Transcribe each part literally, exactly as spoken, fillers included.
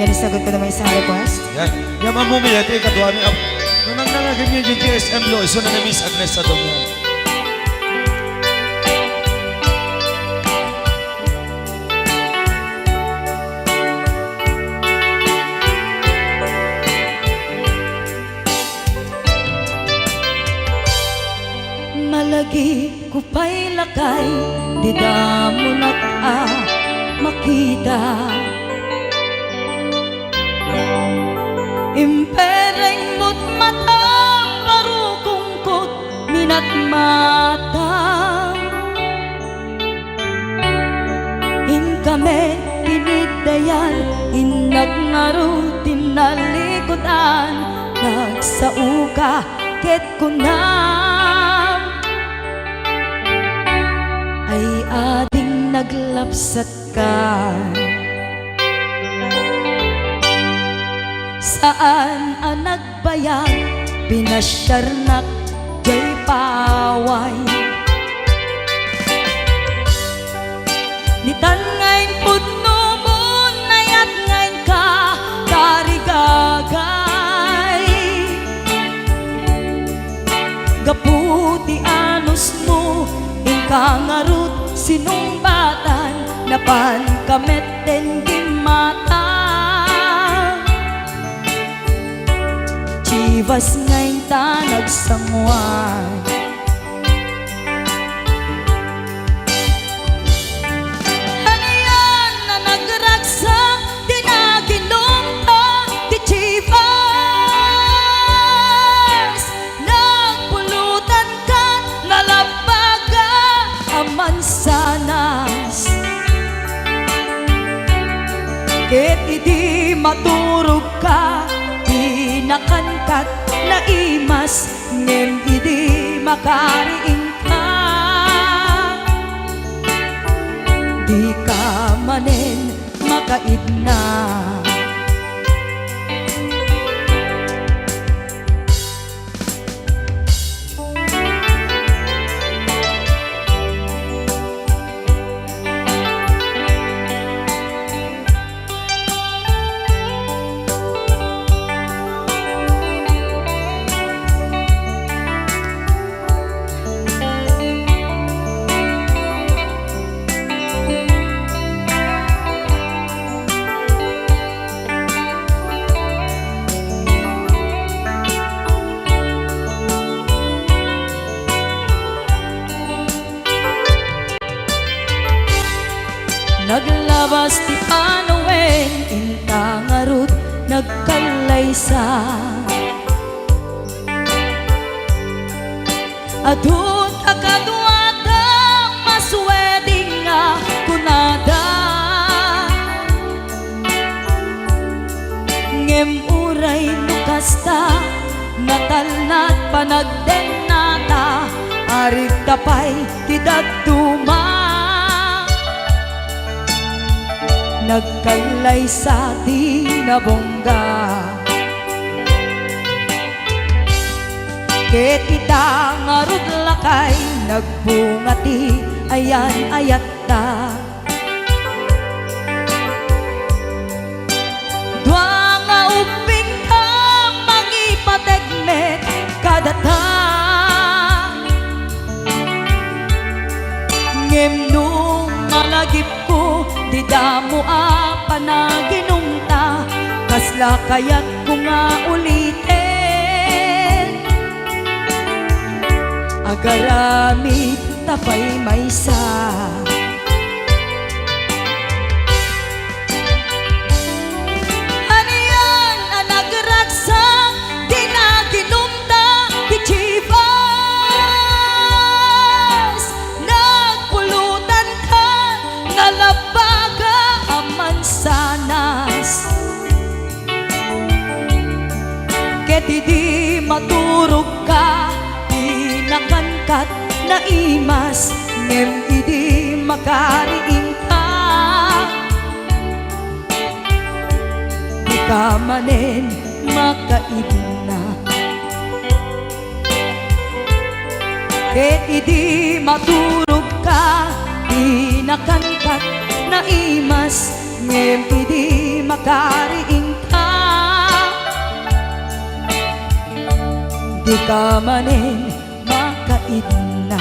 Pwede sagot ko naman isang request? Yan. Yan, Ma'am Mumi, ito ikaduami. Ap-, nung nangnangagan niyo yung G S M Lo, iso na na Miss Agnes sa Domo. Malagip ko pay lakay, dida mo nak a makita. Impereng mo't matam, barukongkot minatmata. Inka met iniddayan, innak ngarud ti nalikudan, nagsaoka ket kunam, ay ading naglapsatka. Saan a nag- bayag, pinasiarnak jay paway. Nitan nga impudno mo, nayat nga inka tarigagay. Gapu ti anusmo, inka ngarud sinungbatan, napanka met ti gimmata. Chivas nga inta nagsanguan. Anian a nagragsak ti naginumta ti Chivas? Nagpulutanka, nalabbaga a mansanas. Ket idi maturogka, pinakankat naimas, ngem idi makariingka, dika manen makaidna. Naglabas ti panawen, inta ngarud nagkallaysa. Adu ta kaduada, maswedding nga kunada. Ngem uray no kasta, natalnat panagdennata, arigta pay ti dadduma. Nagkallaysa ti nabungga. Ket ita ngarud lakay, nagbunga ti ayan-ayatta. Dua nga ubbingka, mangipateg met kadata. Ngem no malagipko, dida mo a panaginumta, kasla kayatko nga uliten. Agaramid ta pay maysa. Anian a nagragsak ti naginumta ti Chivas? Nagpulutanka, nalabbaga a mansanas. Ket idi maturogka, pinakankat naimas, ngem idi makariingka, dika manen makaidna. Ket idi maturogka, pinakankat naimas, ngem idi makariing Ika manen makaidna.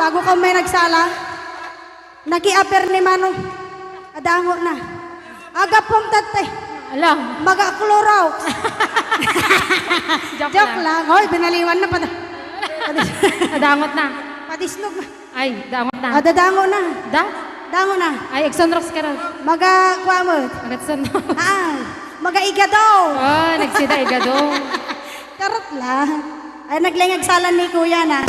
Ago ka may nagsala. Nakiaper ni Manong. Adango na. Agapom tattay. Ala. Maga Clorox. Joke Joke lang. lang. Hoy, binaliwan na pati. Adangot na. Padisnog na. Ay, dangot na. Ah, dadango na. Da? Dango na. Ay, agsunrox ka ron. Maga, kuamot. Agatsunrox. Ah, maga igado. Oh, nagsida igado. Karot lang. Ay, naglengag salan ni Kuya na.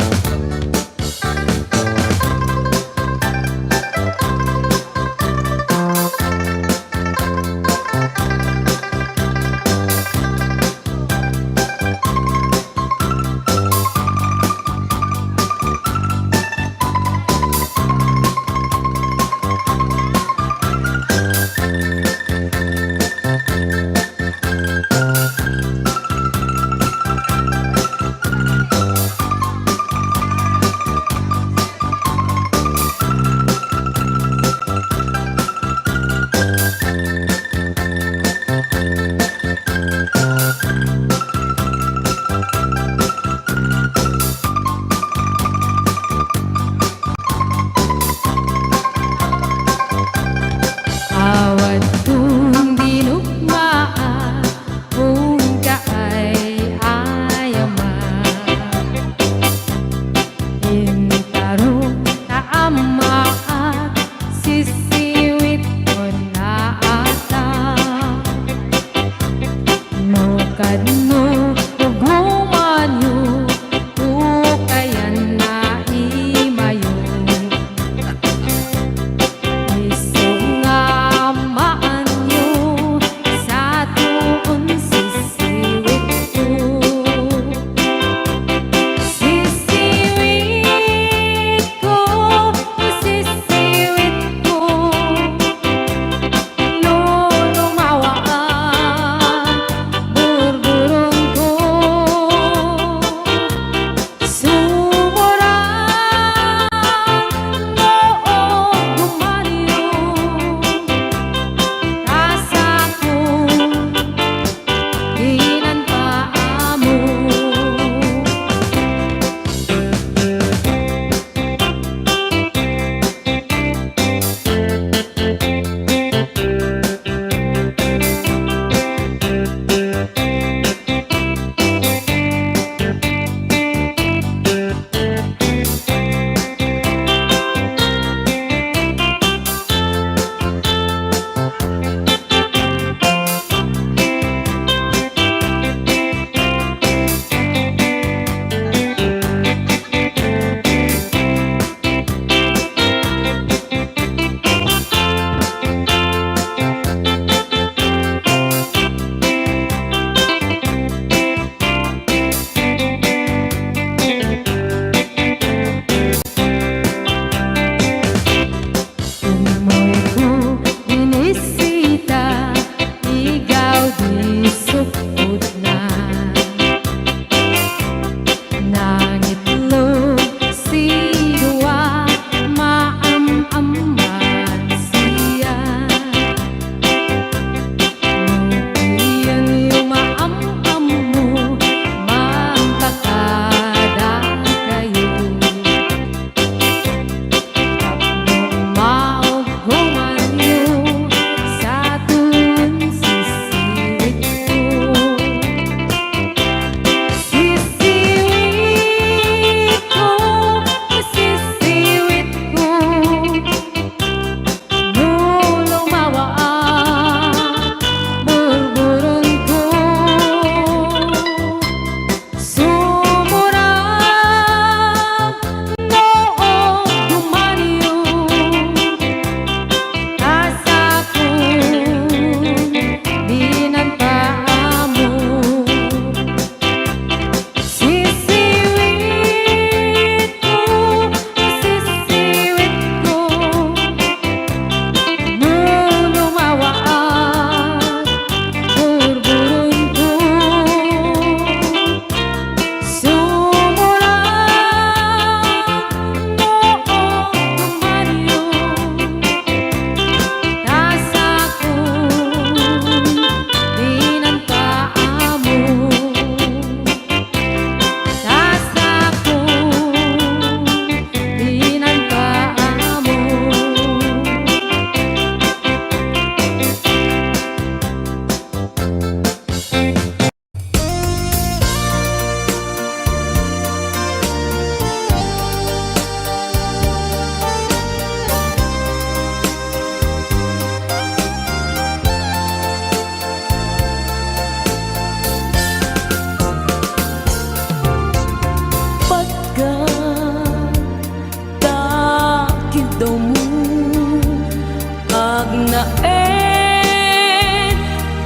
Naen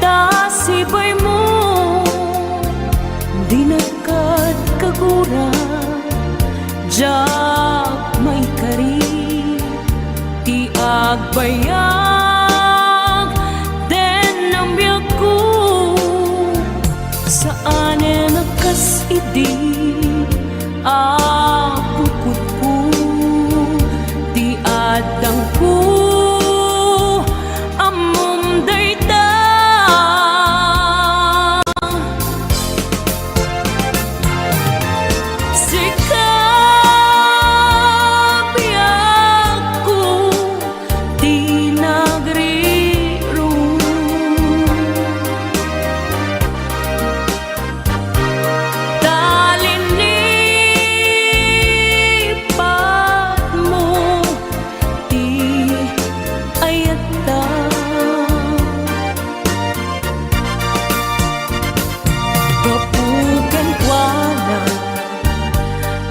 ta sibaymo, dinak ket kagura, diak maikari ti agbayag den a biagko. Saanen a kas idi a bukodko ti addangko, ammom dayta. Sika, biagko, ti nagrirong. Ta linipatmo ti ayatta. Gapu kenkuana,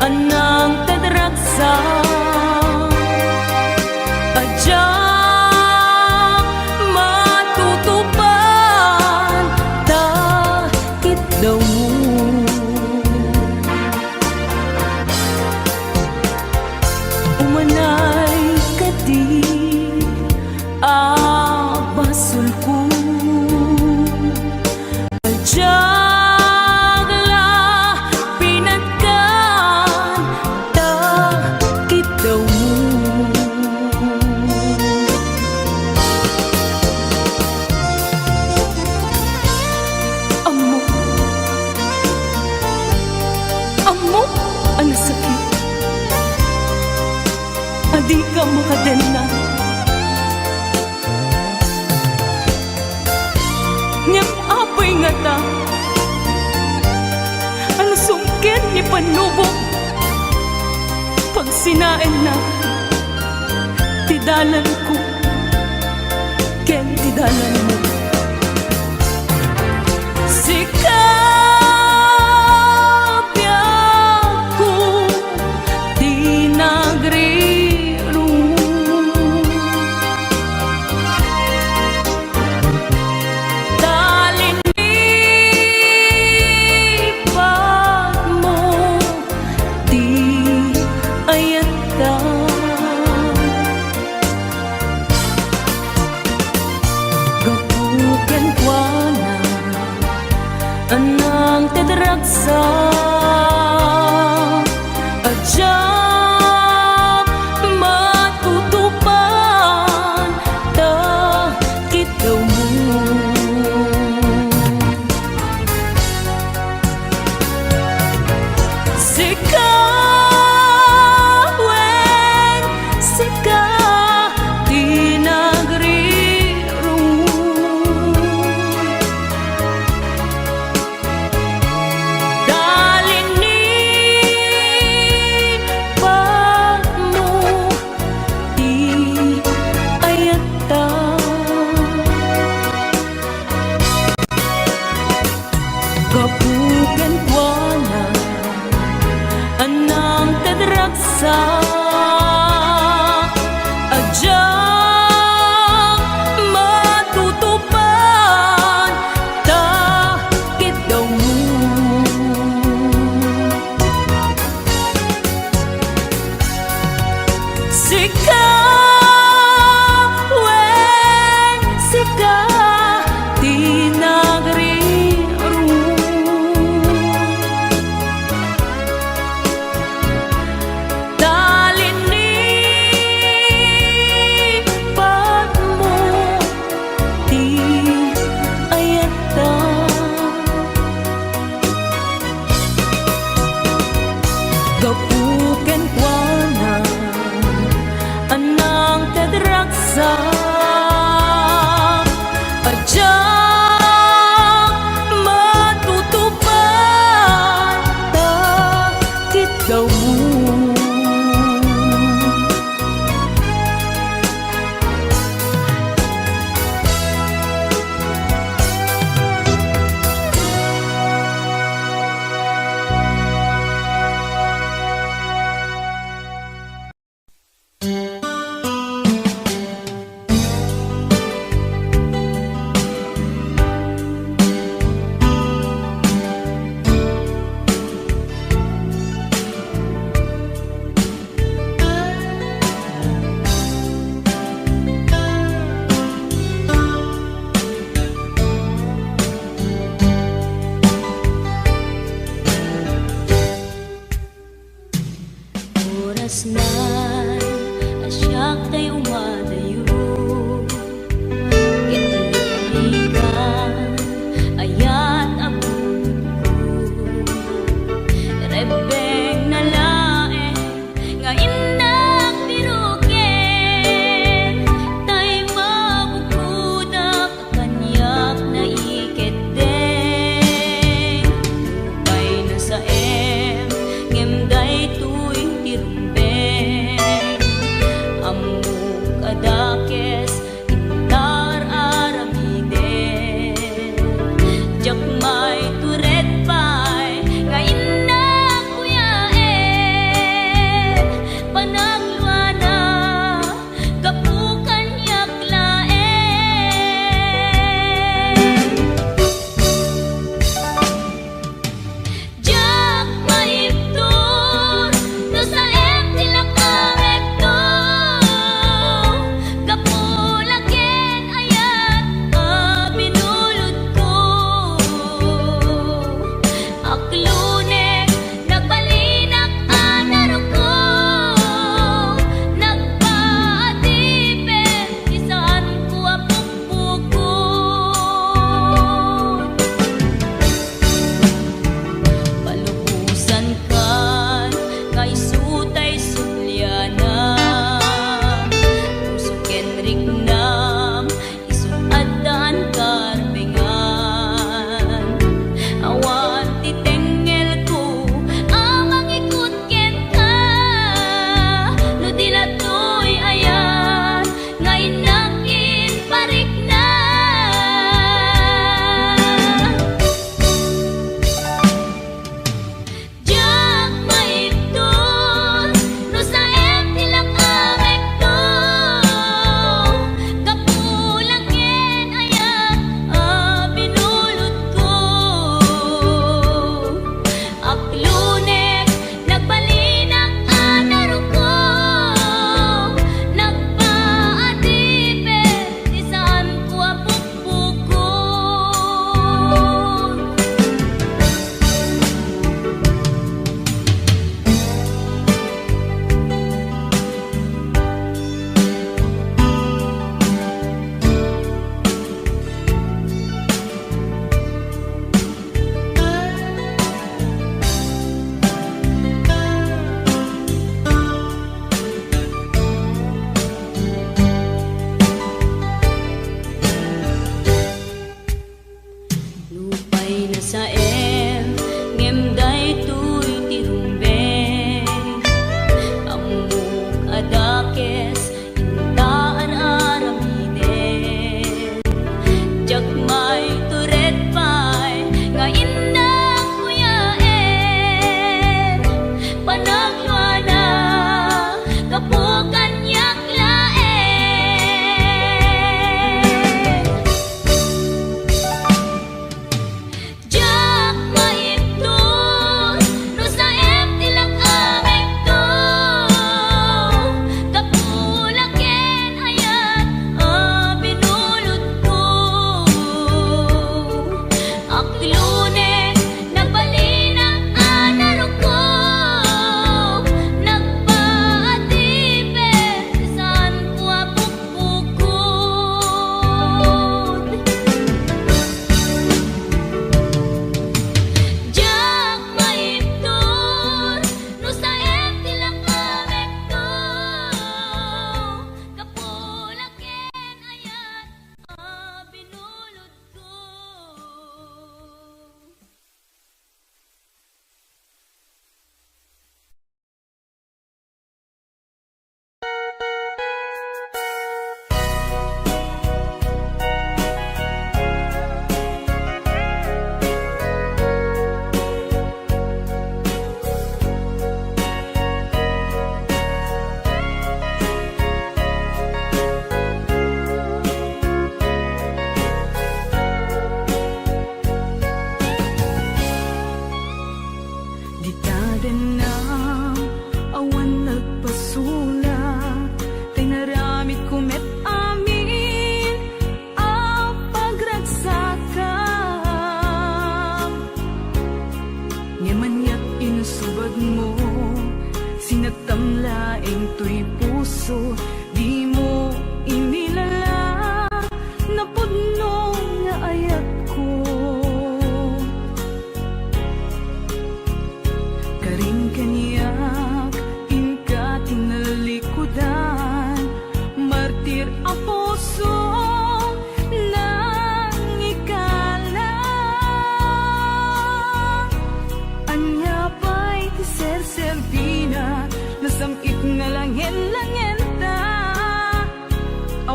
a nangted ragsak, a diak matutupan ta kiddawmo. Umanay kadi a basolko. Diak la pinatgan ta kiddawmo. Ammok, ammok a nasakit a dika makadenna. Ngem apay ngata a nasungkit ni Panubok, pagsinaenna ti dalanko ken ti dalanmo? Sika, biagko, ti nagrirong. Ta linipatmo ti ayatta. Gapu kenkuana, a nangted ragsak, a diak matutupan ta kiddawmo. Sika, wen, sika ti nagrirong. Ta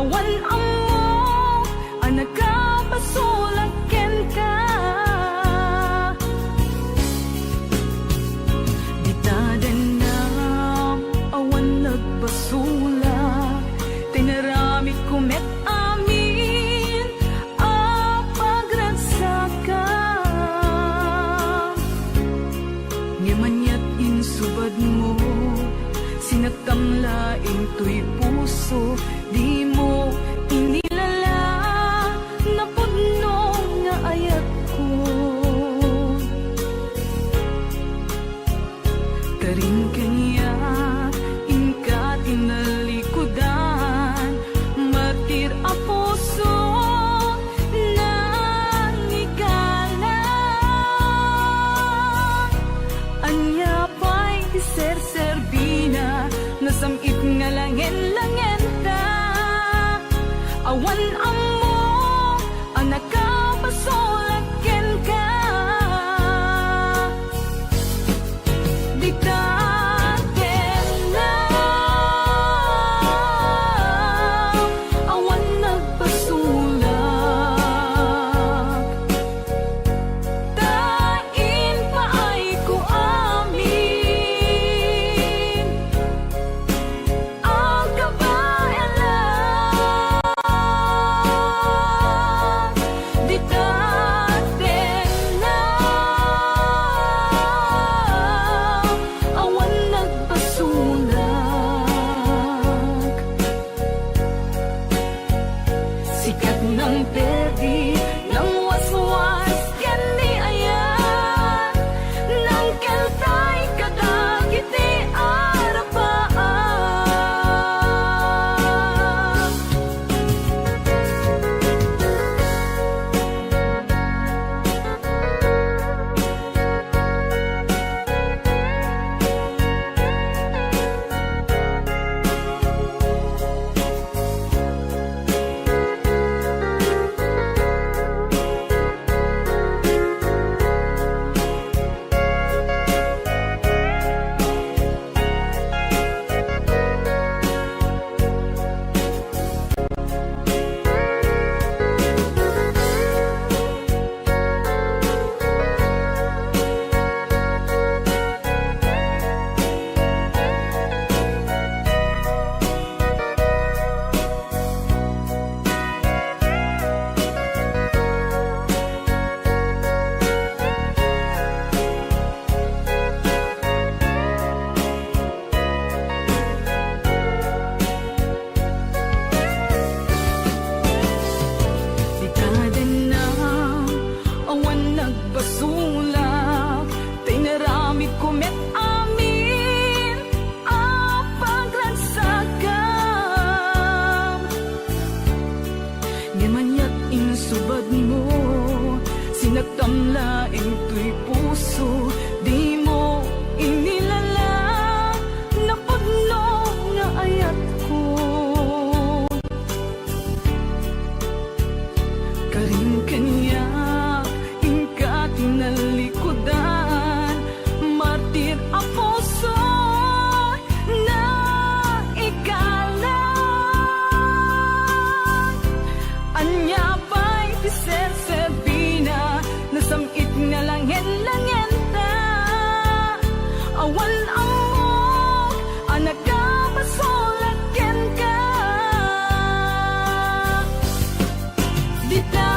Awan ammok a nakabasolak kenka. Dita dennak, awan nagbasolak, tinaramidko met amin a pagragsakam. Ngem aniat insubadmo, sinaktam laeng toy puso, dimo inilala, napudno nga ayatko. Karin kaniak, inka tinalikudan, martir a puso, nangikala. Ania pay ti serserbina, nasam-it nga langen-langenta. Awan ammok a nakabasolak kenka. Dita dennak, awan nagbasolak, ta impaayko amin a kabaelan. Dita dennak, awan nagbasolak. Sikat nang perdi, nang waswas ken ni ayat, nang keltay kadagiti arapaan. Dita dennak, awan nagbasolak, ta inaramidko met amin a pagragsakam. Ngem aniat insubadmo, sinaktam laeng toy puso, dimo inilala, napudno nga ayatko. Karin kaniak, inka tinalikudan, martir a puso, naikalan. Ania pay ti serserbina, nasam-it nga langen-langenta? Awan ammok a nakabasolak kenka. Dita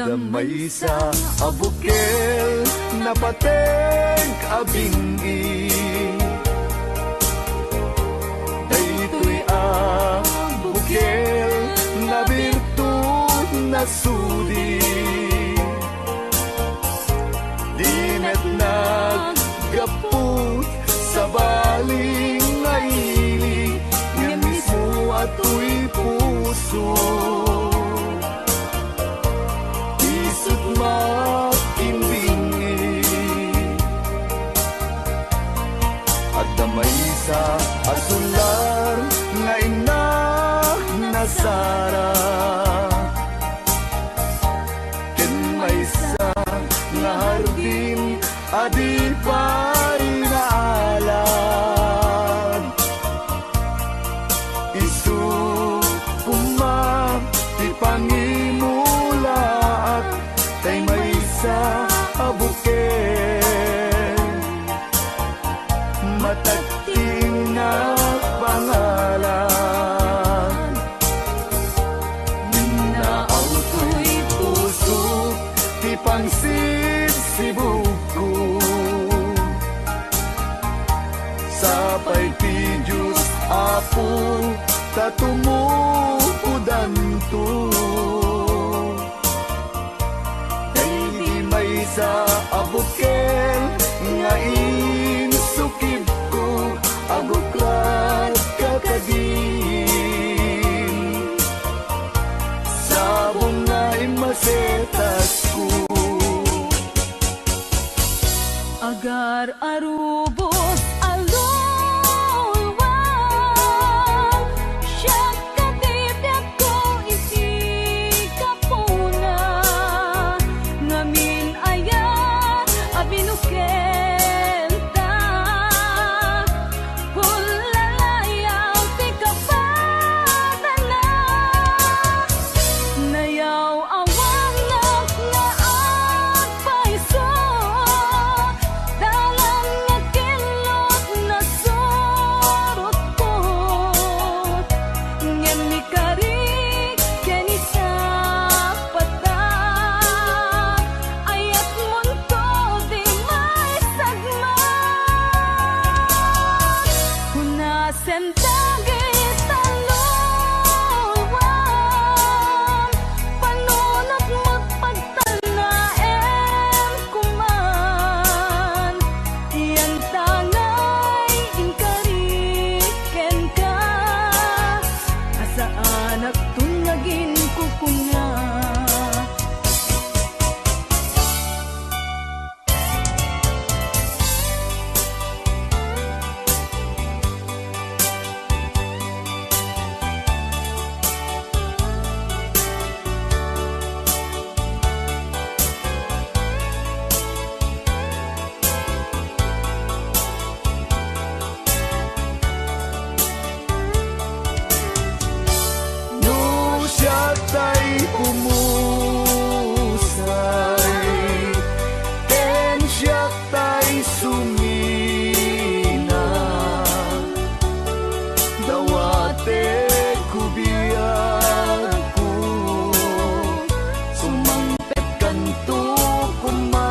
Maysa a bukel, napateg a bing-i. Daytoy a bukel, nabirtud, nasudi. Di met naggapu, sabali nga ili, ngem mismo a toy puso. Isut' makimbing-i. Adda maysa a sular nga inna nasara, ken maysa nga hardin a di pay naalad. Isu koma ti pangimulaak, tay maysa a bukel, matag ti innak pangalan. Inna, aw toy pusok, ti pangsibsibugko. Sapay ti Dios, Apo, ta tumubodanto. Daydi maysa a bukel nga insukibko, aguklat kakadin. Sabong nga immasetasko. Agar-arubos a lulwa, siak ket ti biagko iti gapuna, ngamin ayat a binukelta. Pullalayaw ti kapadana, nayaw-awanak nga agpayso, dalan nga kinlot nasurotko, ngem ni Kari ken ni Sapata, ayatmonto di maisagmam. Hunasen dagiti tallowan, panunotmo pagtalnaem koman. Iyan ta ngay inkari kenka, a saanakton nga aginkukuna. No siak tay pumusay, ken siak tay sumina, dawatek ko biagko, sumang petkanto koma.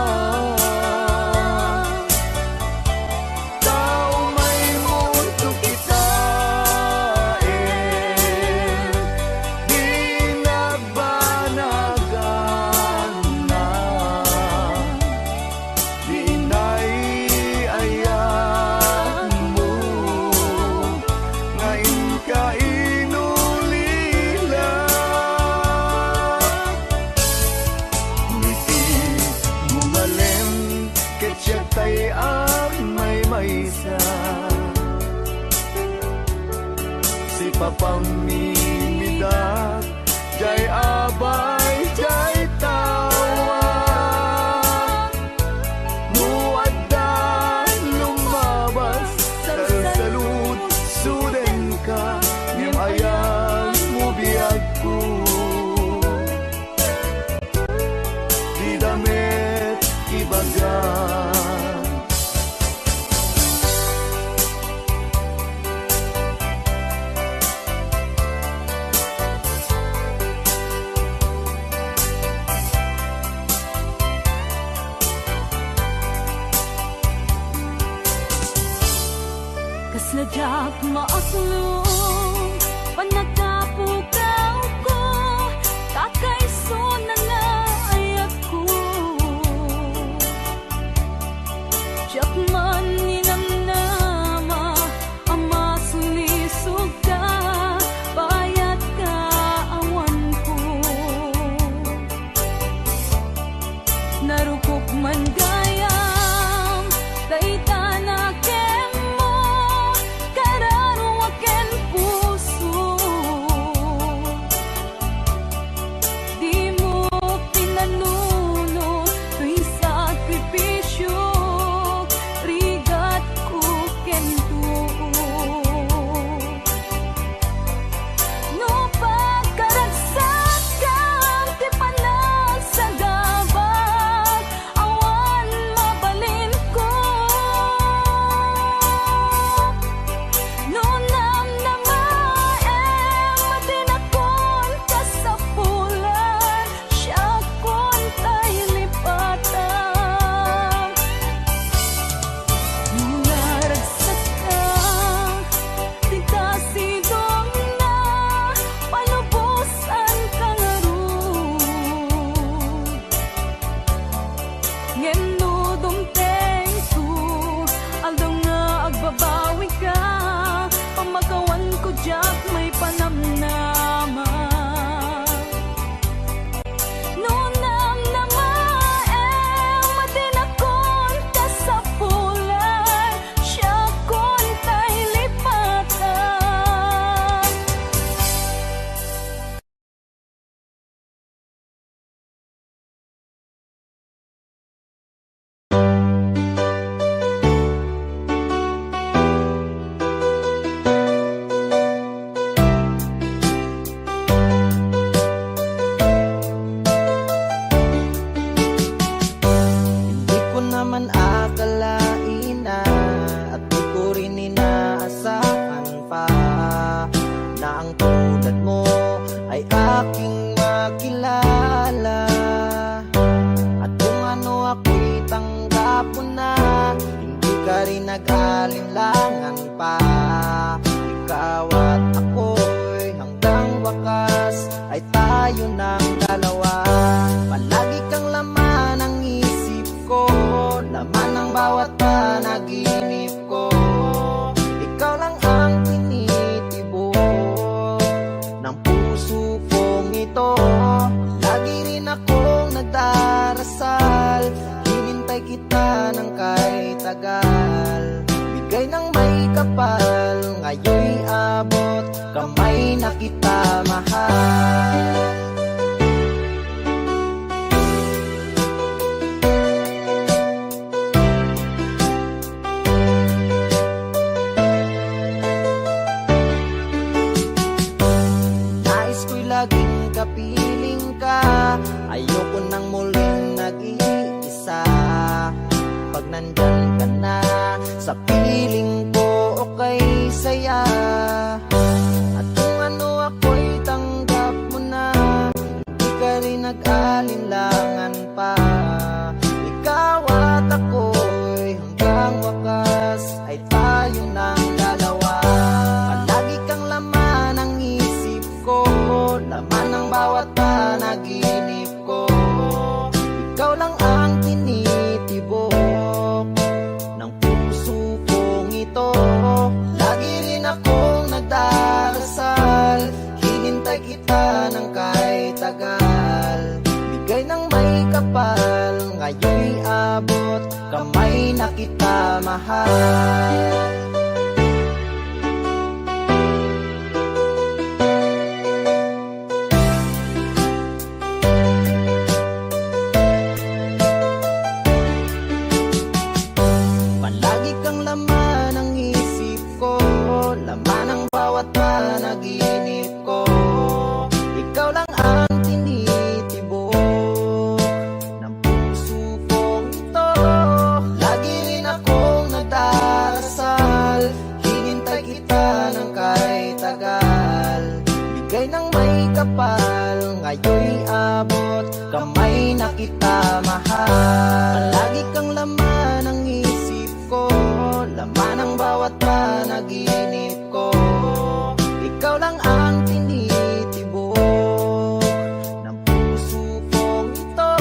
Tao maymunto kitaen, di nagbanagan na. Di inay ayatmo nga inka inulila. Iti bumalem ket siak tay agmaymaysa. Sipapamimidak jay abay jay tawa. No adda lumabas, salsaludsudenka, ngem ayanmo biagko. Dida met ibaga. Diak maaslo, pannakapukawko, kakaiso na nga ayatko. Diak man ninamnama a masulisog ka, payat ka, awan ko. Narukop man gayam, dayta na kenmo, kararua ken puso. Dimo pinanuno toy sakripisio, rigatko ken tuo. No pagkaragsakan ti panagsagabak, awan mabalinko. No namnamaem a dinakon kasapulan, siakon tay lipatan. No naragsak ka, dita sidongna, palubosan ka ngarud. Ngem no dumtengko, aldaw nga agbabawi ka, pamakawanko diak maipanamnama. No namnamaem a dinakon kasapulan, siakon tay lipatan. Hindi ko naman akalain na at di ko rin inaasahan pa na ang tulad mo ay aking makilala. At kung ano ako'y tanggap mo na, hindi ka rin nag-alinlangan pa. Ikaw at ako'y hanggang wakas ay tayo ng dalawa. Palagi kang laman ng isip ko, laman ng bawat panaginip ko. Ikaw lang ang tinitibok ng puso kong ito. Lagi rin akong nagdarasal, hinintay kita ng kay tagal. Bigay ng may kapal, ngayoy abot, kamay na kita, mahal. Nais ko'y laging kapiling ka, ayoko nang muling nag-iisa. Pag nandyan ka na sa piling ko, okay saya. At kung ano ako'y tanggap mo na, di ka rin nag-alinlangan pa. Ikaw at ako'y hanggang wakas ay tayo ng dalawa. Palagi kang laman ng isip ko, laman ng bawat panaginip ko. Ikaw lang ang tinitibok ng puso kong ito. Lagi rin akong nagdarasal, hinintay kita ng kay tagal. Bigay ng may kapal, ngayoy abot, kamay na kita, mahal. Palagi kang laman ng isip ko, laman ng bawat panaginip ko. Ikaw lang ang tinitibok ng puso kong ito. Lagi rin akong nagdarasal, hinintay kita ng kay tagal. Bigay ng may kapal, ngayoy abot, kamay na kita, mahal. Palagi kang laman ng isip ko, Laman ng bawat panaginip ko, ikaw lang ang tinitibok ng puso kong ito.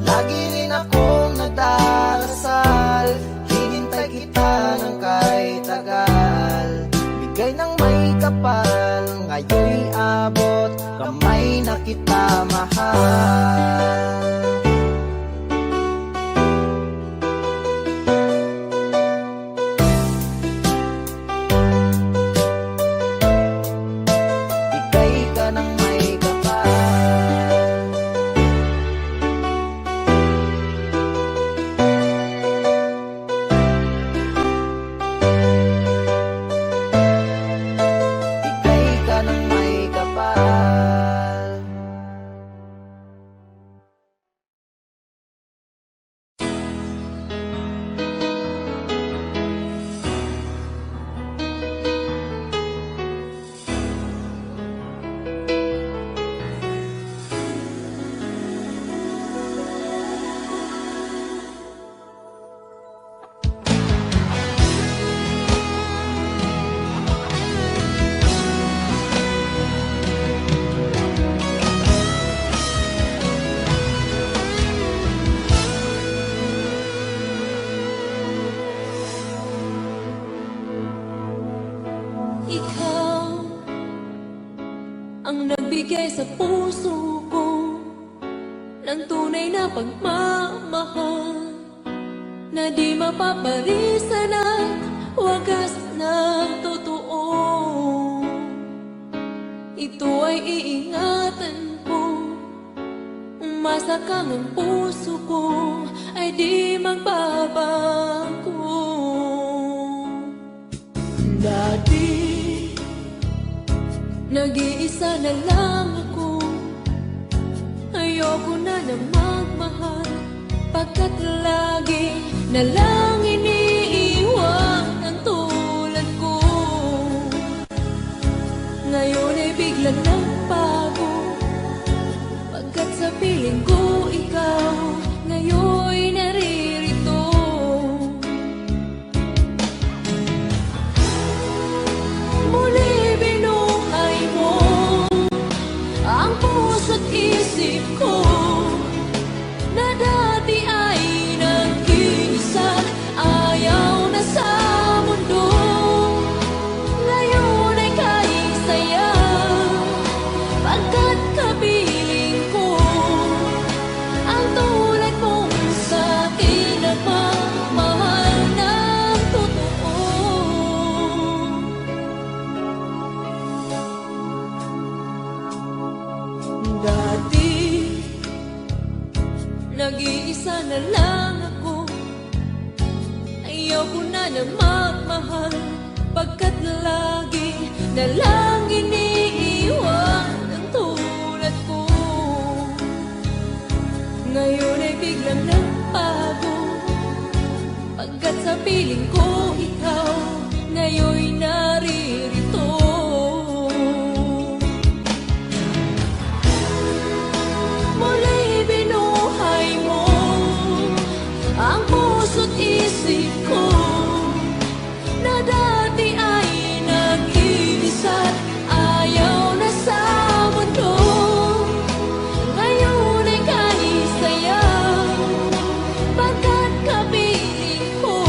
Lagi rin akong nagdarasal, hinintay kita ng kay tagal. Bigay ng may kapal, ngayon'y abot, kamay na kita, mahal. Ika'y ka ng may kapal. Ika'y ka ng may kapal. Ikaw ang nagbigay sa puso ko ng tunay na pagmamahal na di mapaparisan at wagas na totoo. Ito ay iingatan ko. Umasa kang ang puso ko ay di magbabago. Dati, nag-iisa na lang ako. Ayoko na na magmahal, pagkat lagi na lang iniiwan ang tulad ko. Ngayon ay biglang nagbago, pagkat sa piling ko ikaw ngayon naririto. Muli binuhay mo ang puso't isip ko na dati ay nag-iisa, ayaw na sa mundo. Ngayon ay kay saya, pagkat kapiling ko ang tulad mong sa akin nagmamahal ng totoo. Dati, nag-iisa na lang ako. Ayoko na na magmahal, pagkat lagi na lang iniiwan ang tulad ko. Ngayon ay biglang nagbago, pagkat sa piling ko ikaw ngayon naririto. Muli binuhay mo ang puso't isip ko na dati ay nag-iisa't ayaw na sa mundo. Ngayon ay kay saya, pagkat kapiling ko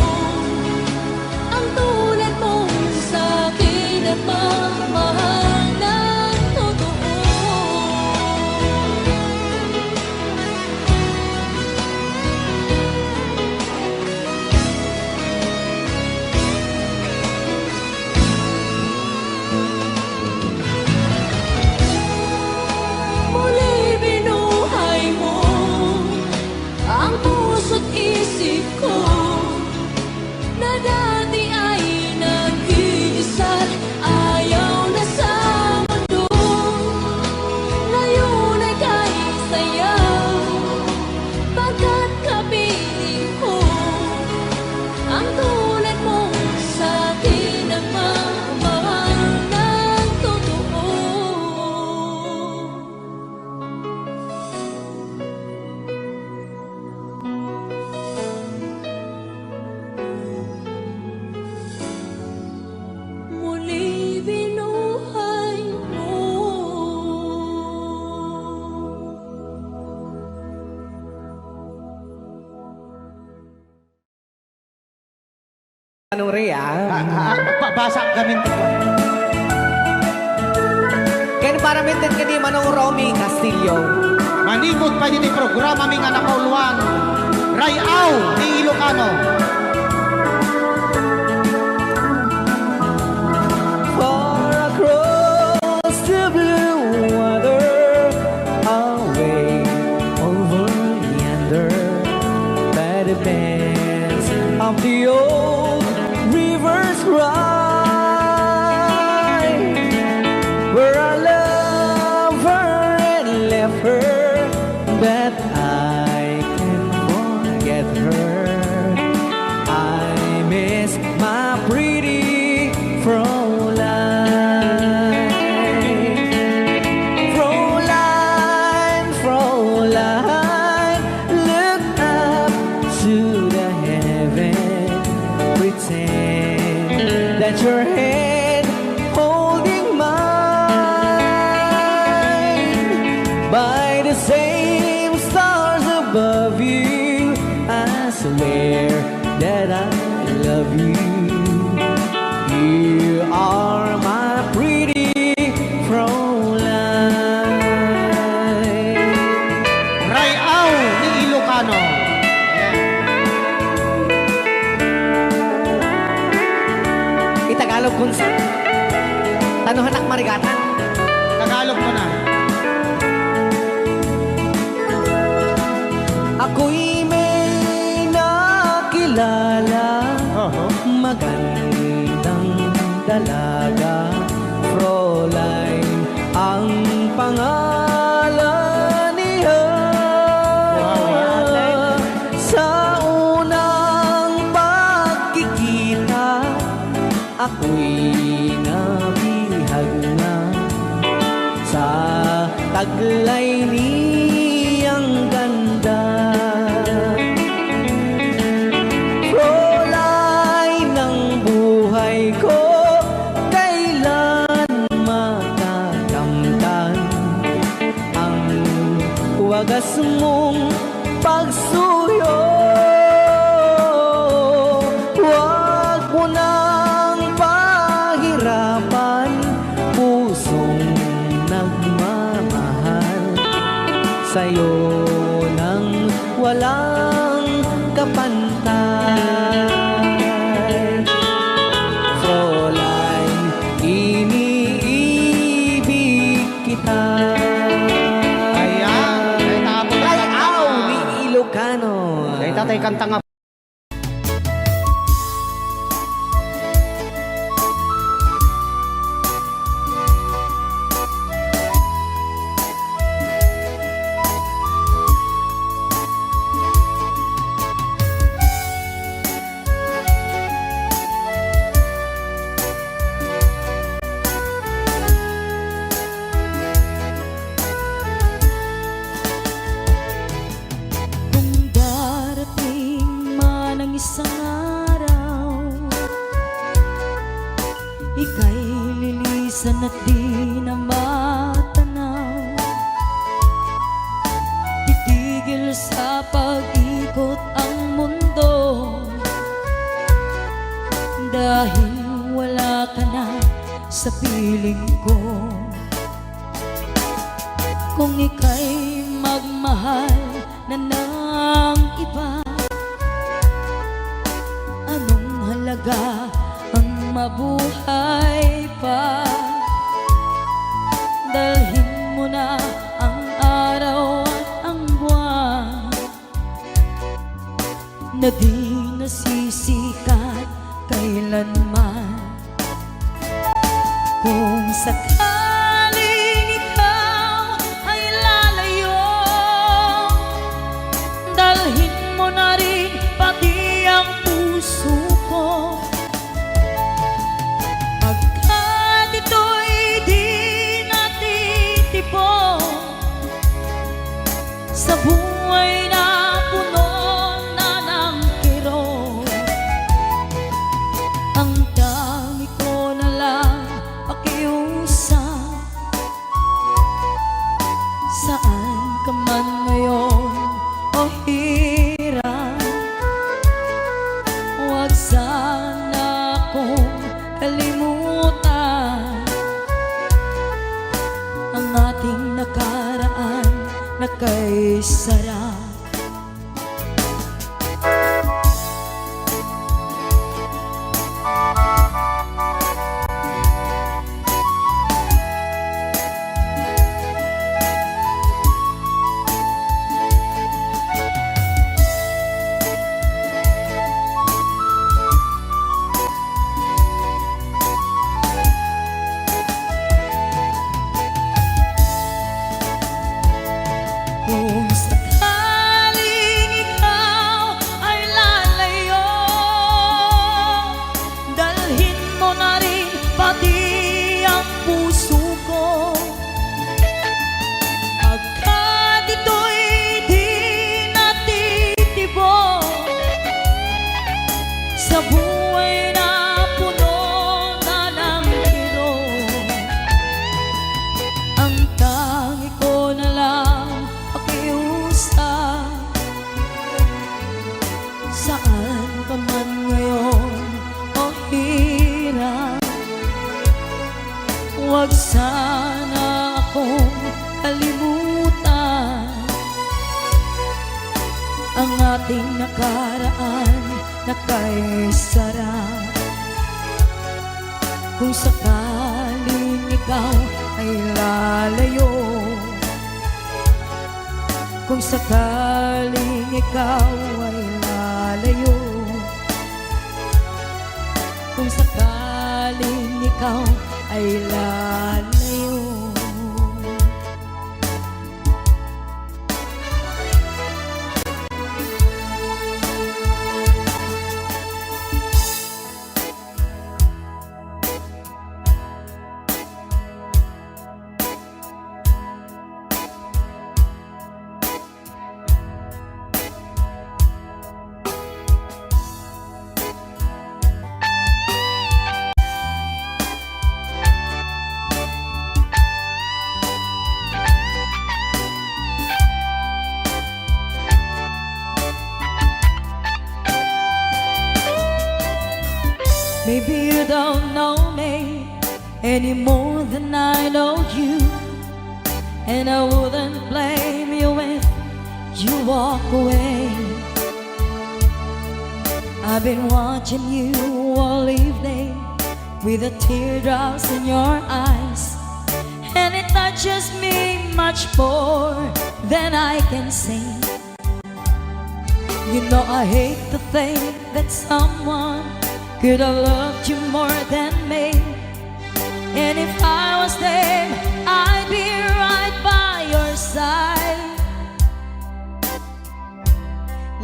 Manong Rhea. Ah, ah, ah, pa-, basa kami ti kuan. Ken para met ken ni Manong Romy Castillo. Manipud pay ditoy programami nga nakauluan, Ray-aw ni Ilocano. Far across the blue water, away over yonder, by the bends of the old river's cry, where I love her and left her, but I can't forget her. I miss my pretty Fräulein. Fräulein, Fräulein, look up to the heaven. Pretend that your hand holding mine by the same stars above you. I swear that I love you. You are my pretty Fräulein. Ray-aw ni Ilocano. Itagalog kun sa. Tano hanak marigatan. Tagalog mo na. Ako'y may nakilala, Oho. Magandang dalaga, Fräulein ang pangalan niya. Wow. Sa unang pagkikita, ako'y nabihag na sa taglay niyang ganda. Fräulein ng buhay ko, kailan matakamtan ang wagas mong pagsuyo. Huwag mo nang pahirapan, pusong nagmamahal, sa'yo nang walang kapantay. Fräulein, iniibig kita. Ayan, ay, tapos. Ray-aw ni Ilocano. Ay, tatay, kanta nga. Kung darating man ang isang araw, ika'y lilisan at di na matanaw. Titigil sa pag-ikot ang mundo dahil wala ka na sa piling ko. Kung ika'y magmahal na ng iba, anong halaga ang mabuhay pa? Dalhin mo na ang araw at ang buwan na di nasisikat kailanman. Kung sakaling ikaw ay lalayo, dalhin mo na rin pati ang puso ko. Pagkat ito'y di natitipon sa buhay na puno na ng kirot. Ang dami ko na lang pakiusap, saan ka man ngayon, o hirang, huwag sana kaisara. Kung sakaling ikaw ay lalayo, dalhin mo na rin pati ang puso ko. Pagkat ito'y di natitibo sa buhay na puno na ng kirot. Ang tangi ko na lang pakiusap, saan ka man ngayon o hirap, huwag sana akong kalimutan. Ang ating nakaraan na kaisara. Kung sakaling ikaw ay lalayo, kung sakaling ikaw ay lalayo, kung sakaling ikaw ay lalayo. Maybe you don't know me any more than I know you, and I wouldn't blame you if you walk away. I've been watching you all evening with the teardrops in your eyes, and it touches me much more than I can say. You know I hate to think that someone could have loved you more than me. And if I was them, I'd be right by your side.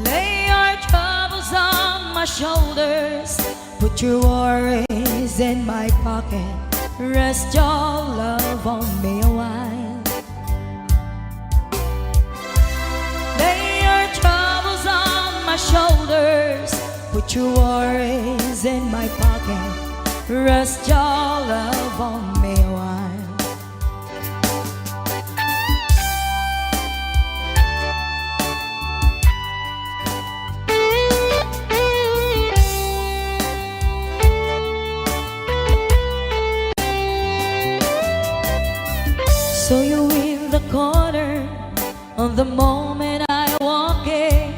Lay your troubles on my shoulders, put your worries in my pocket. Rest your love on me a while. Lay your troubles on my shoulders, put your worries in my pocket. Rest your love on me a while. Saw you in the corner on the moment I walk in.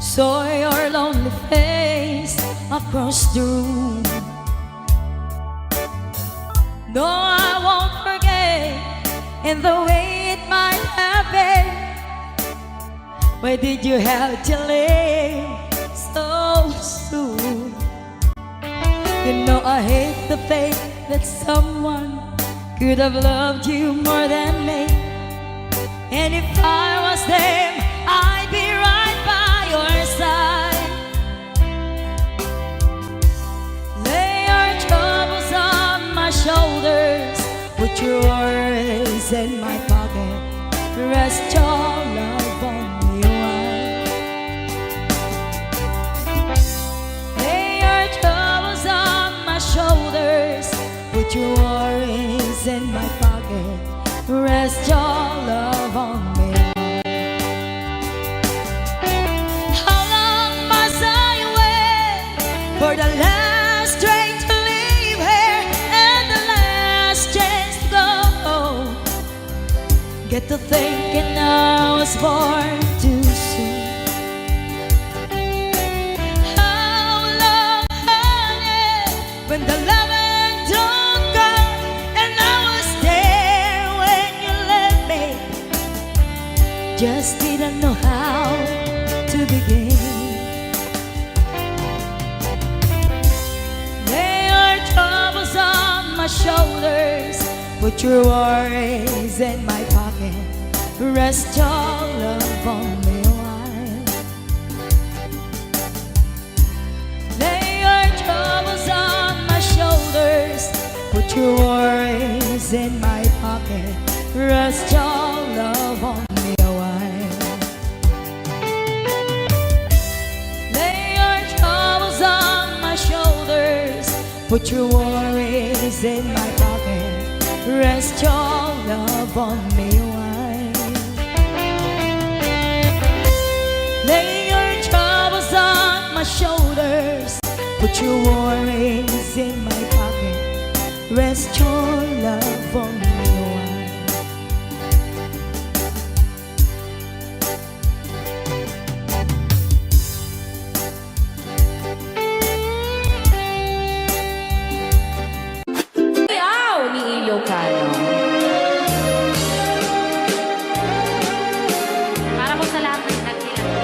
Saw your lonely face across the room. No, I won't forget in the way it might have been. Why did you have to leave so soon? You know I hate to think that someone could have loved you more than me. And if I was them, I'd be right by your side. Lay your troubles on my shoulders, put your worries in my pocket. Rest your love on me a while. Lay your troubles on my shoulders, put your worries in my pocket. Rest your love on me. How long must I wait for the last train to leave here and the last chance to go home? Get to thinking I was born too soon. How long, honey, when the loving don't come, and I was there when you left me. Just didn't know how to begin. Lay your troubles on my shoulders, put your worries in my pocket, rest your love on me a while. Lay your troubles on my shoulders, put your worries in my pocket, rest your love on me a while. Lay your troubles on my shoulders, put your worries in my pocket, rest your love on me a while. Lay your troubles on my shoulders, put your worries in my pocket, rest your love on me a while. Wow! Ni Ilocano. Para po sa lahat ng nagkilala.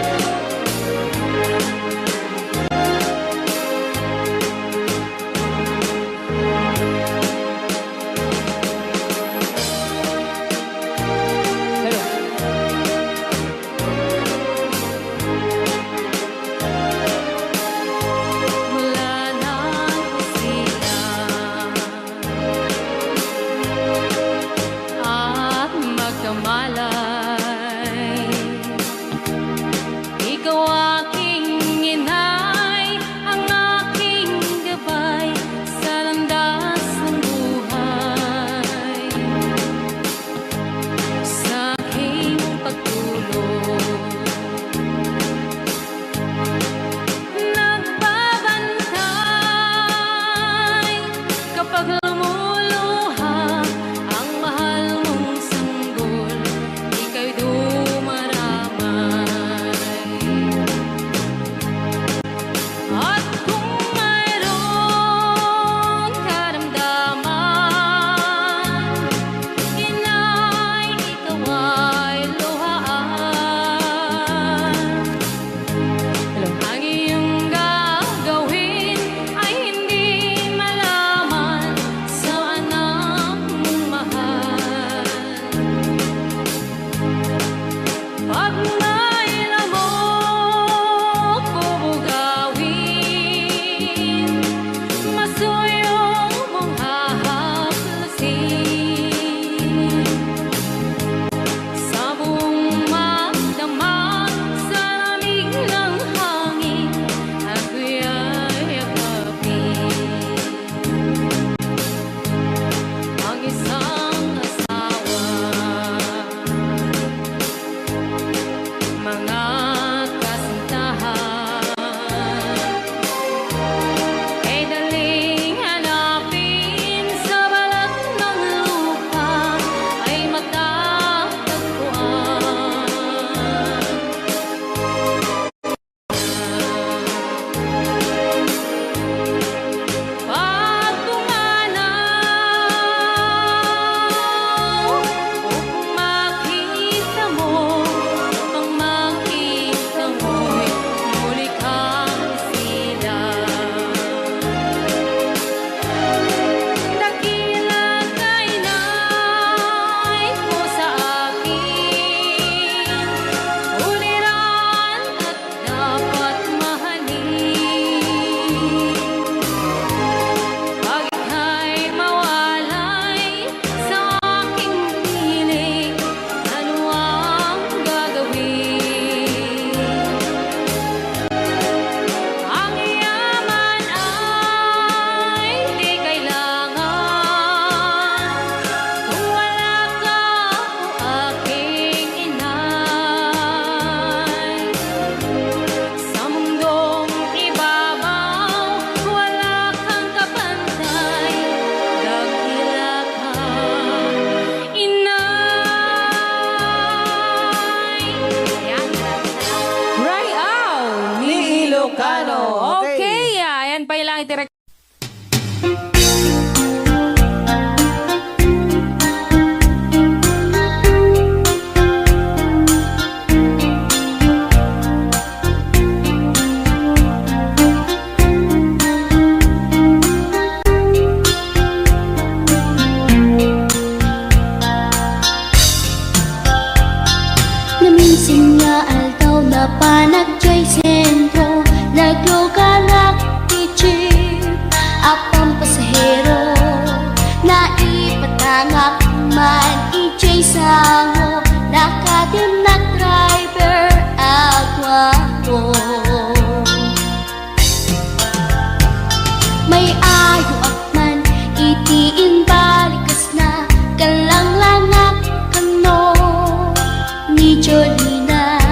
Naminsan nga aldaw, napanak jay sentro, nagluganak ti jeep a pampasahero. Naipatangak man idiay sango, nakatimnak driver a guapo. May ayoak man iti imbalikas na, kallanglangak kano ni Jolina.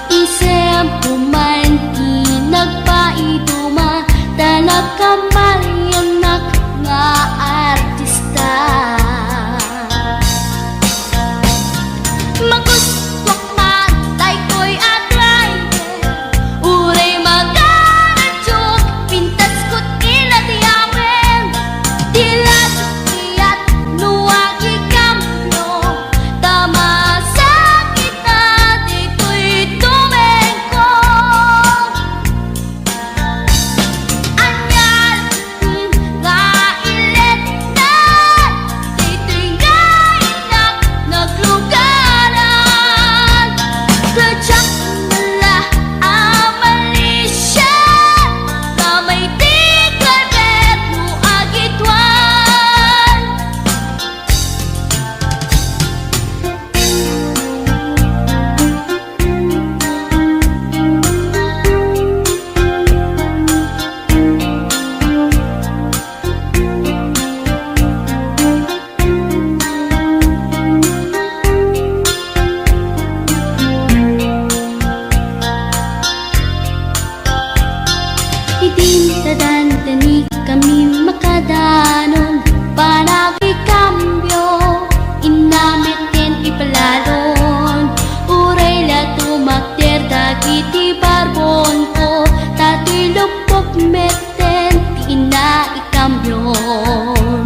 Isempo man ti nagpaiduma, ta nagkamaliannak nga artista. Magustuak man daytoy a driver, uray magaradiok, pintasko ti ladiawen. Di la kayat no agikambio, ta masakit na ditoy tumengko. Ania nga iletna, ditoy nga innak naglugaran. Kadiak mala a Malaysia, kamay ti driver no agituan. Idin ta dandani kami makadanon, panagikambio, inna metten ipalalon. Uray la tumakder dagiti barbonko, ta toy luppok metten ti inna ikambion.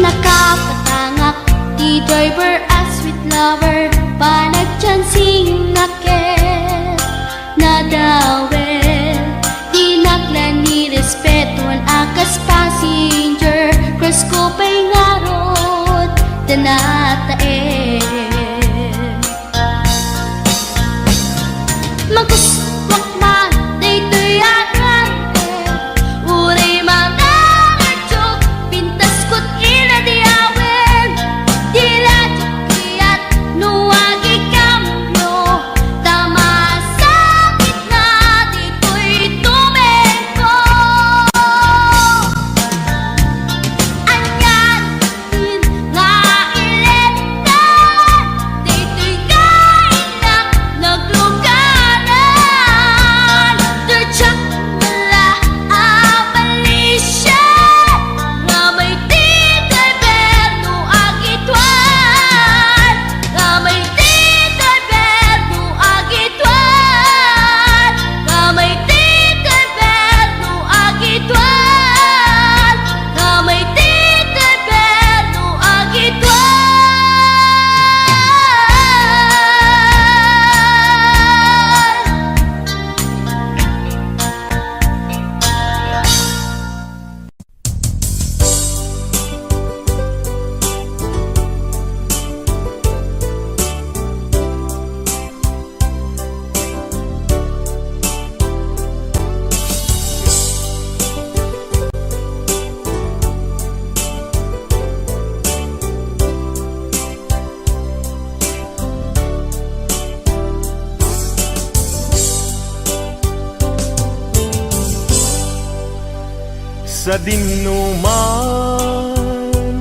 Nakapatangak ti driver a sweet lover, panagchancingnak ket nadawel. Dinak la ni respetuan a kas passenger, crush ko pay ngarud ta nataen. Magustuak man daytoy a driver, uray magaradiok, pintasko ti ladiawen. Di la kayat no agikambio, ta masakit na ditoy tumengko. Ania nga iletna, ditoy nga innak naglugaran. Kadiak mala a Malaysia, kamay ti driver no agituan. Kamay ti driver no agituan. Kamay ti driver no agituan. Kamay ti driver no agituan. Sadino man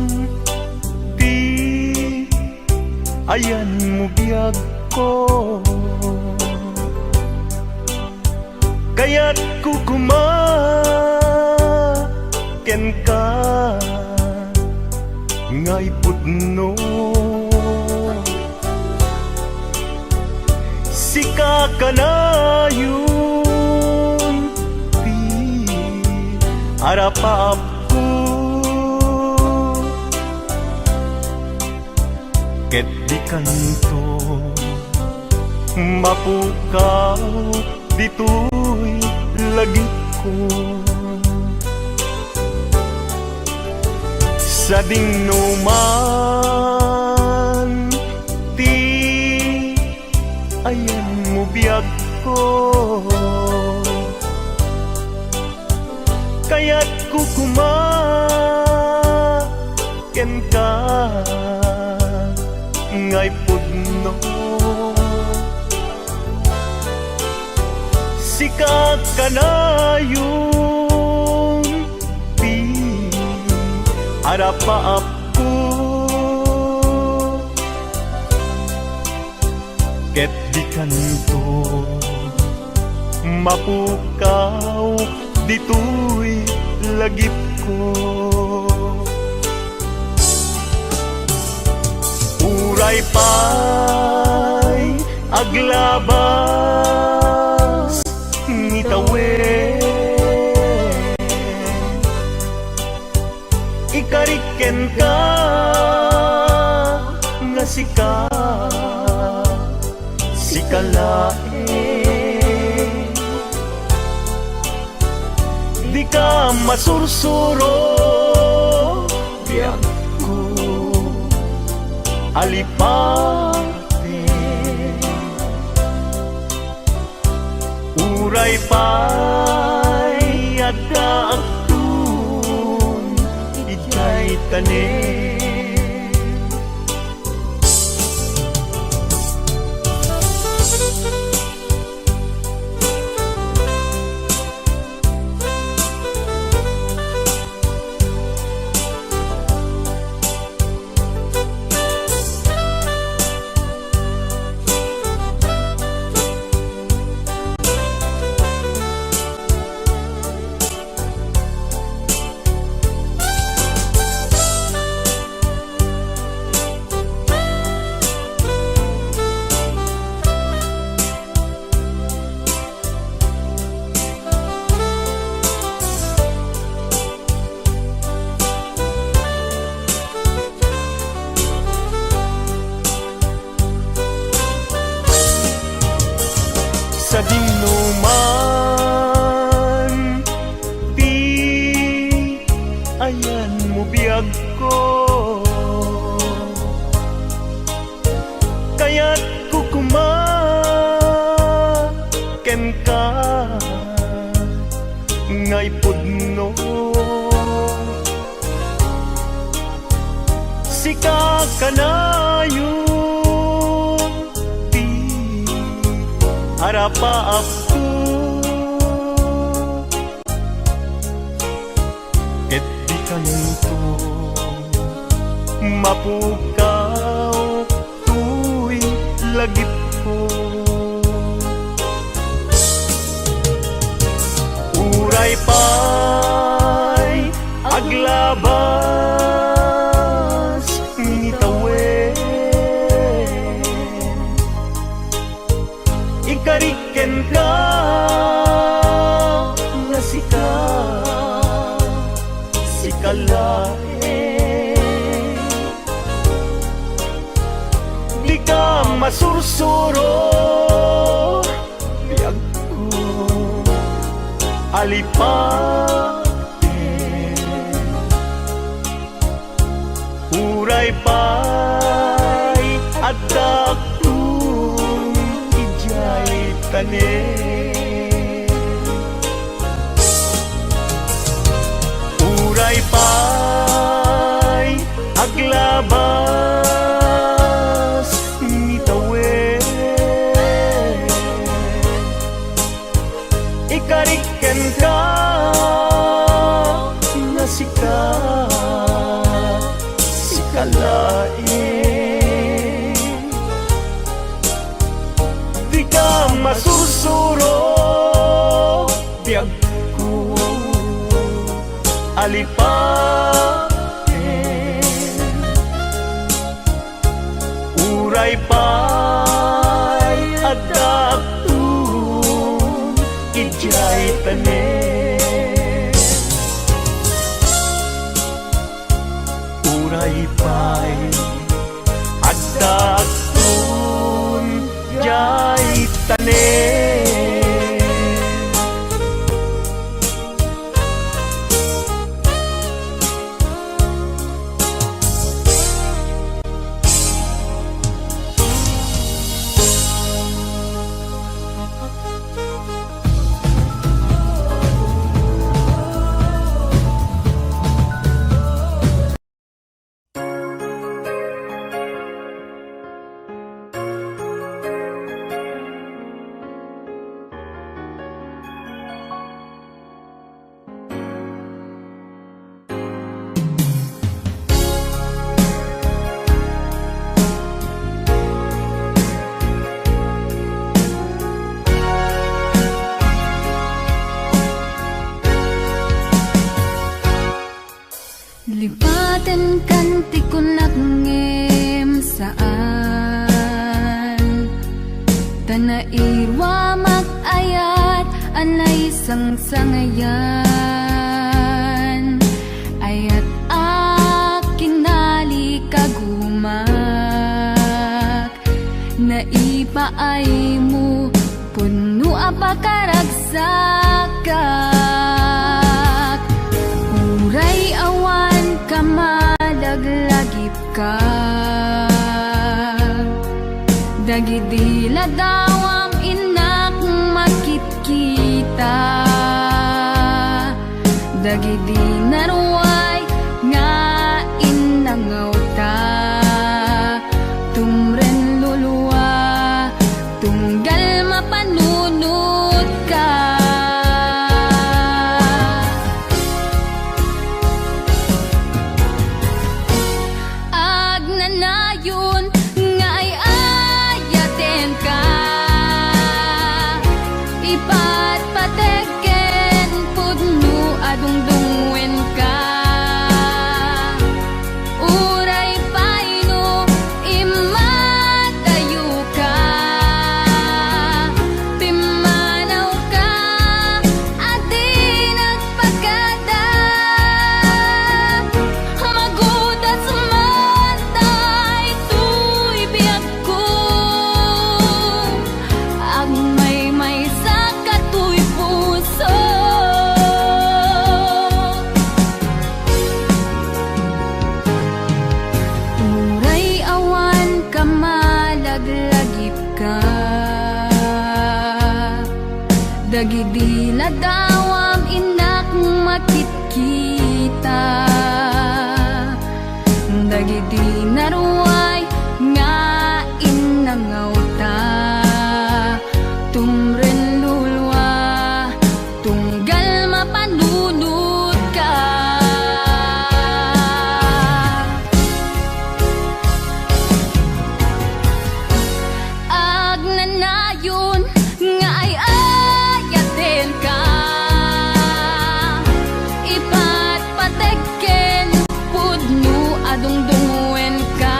ti ayanmo, biagko, kayatko koma kenka nga ipudno. Sika kanayon ti Arapaapko, ket dikanto mapukaw ditoy lagipko. Sadingno man ti ayanmo biagko. Kayatko koma kenka ngay pudno. Sika kanayon ti arapaapko. Ket dikanto mapukaw ditoy lagipko. Uray pay aglabas ni tawen, ikarik kenka nga sika, sika laeng. Dika masursuro, biagko, alipaten. Uray pay adda agtun idiay tanem. Sadingno man ti ayanmo biagko. Kayatko koma kenka ngay pudno. Sika kanayon ti arapaapko. Ket dikanto mapukaw toy lagipko. Uray pay aglabas ni tawen, ikarik kenka nga sika, sika laeng. Dika masursuro, biagko, alipaten. Uray pay adda agtun idiay tanem. Uray pay aglabas ni tawen, ikarik kenka nga sika, sika laeng. Dika masursuro, biagko, alipaten. Uray pay adda agtun idiay tanem. Lipatenkan ti kunak ngem saan. Ta nairuamak ayat a naisangsangayan. Ayat a kinalikagumak. Naipaaymo, pudno a pakaragsakak. Uray awan ka malaglagipka. Dagidi ladawam innak makitkita. Dagidi naruay nga innangawta. Tumren lulua, tunggal mapanunotka. Agnanayon nga ay-ayatenka. Ipatpateg ken pudno a dungdungngoenka. Uray pay no immadayoka, pimmanawka a di nagpakada. Magudas man daytoy biag ko, agmaymaysa katoy puso. Uray awan ka malaglagipka. Dagidi ladawam innak makitkita. Dagidi naruay nga innangawta. Tumren lulua, tunggal mapanunotka. Agnanayon nga ay-ayatenka. Ipatpateg ken pudno a dungdungngoenka.